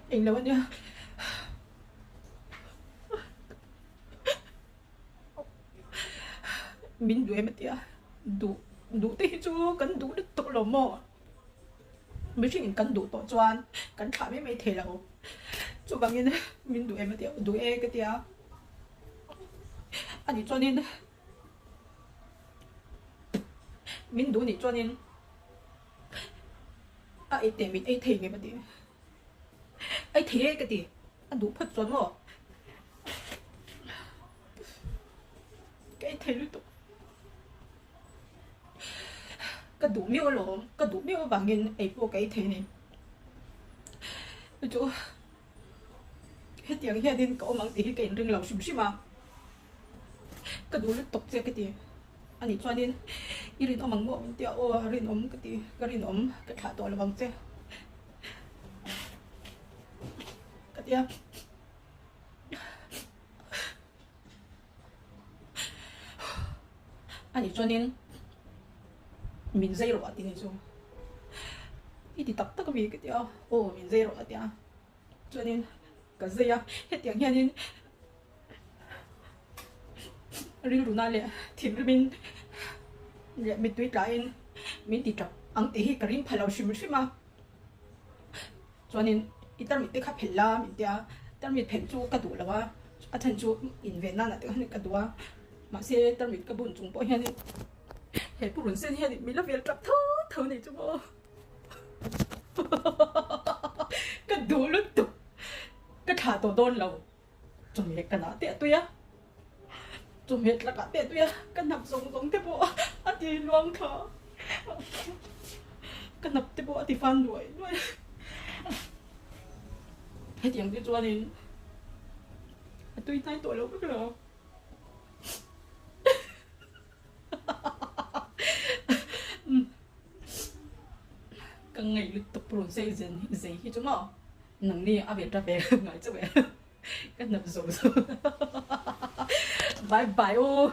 Englo ania. Min duh em a tia, duh duh te hi chu kan duh lutuk lo maw? Mihring in kan duh tawh chuan kan thlah mai mai thei lo. Chuvangin min duh em a tia, duh e ka tia. Ani chuanin min duh nih chuanin a ei teh min ei thei ngem a ti. Ei thei e ka ti, a duh phawt chuan maw? Ka ei thei lutuk. Ka duh miau alawm, ka duh miau avangin ei pawh ka ei thei a ni. Chu hetiang hianin ka awm ang tih hi ka inring lo hrim hrim a, ka duh lutuk che ka ti. A nih chuanin i rinawm ang maw min tia aw rinawm ka ti, ka rinawm ka thlah tawh lo ang che ka tia. A nih chuanin min zai rawh a ti ni chu i ti tak tak ami ka tia aw min zai rawh a tia chuanin ka zai a hetiang hianin rilru na leh thinrimin leh mittui tlaiin min ti tap ang tih hi ka ring pha lo hrim hrim a. Chuanin i tarmit te kha phelh la min tia, tarmit phelh chu ka duh lo a, a chhan chu inven nana te khan ka duh a, mahse tarmit ka bun chung pawh hianin he purun sen hianin min la vel tap tho tho nei chu maw ka duh lutuk ka thlah tawh dawn lo, chawhmeh ka nah teh tui a, chawhmeh tlakah teh tui a, ka hnap zawng zawng te pawh a ti luang thla. Ka hnap te pawh a ti fan duai duai a, hetiang te chuanin a tui hnai tawh lo vek lo. Ka ngaih lutuk rawn sei zen zei hi chu maw nangni a ve ta ve ngai chauh e ka hnap zo zo bye bye u.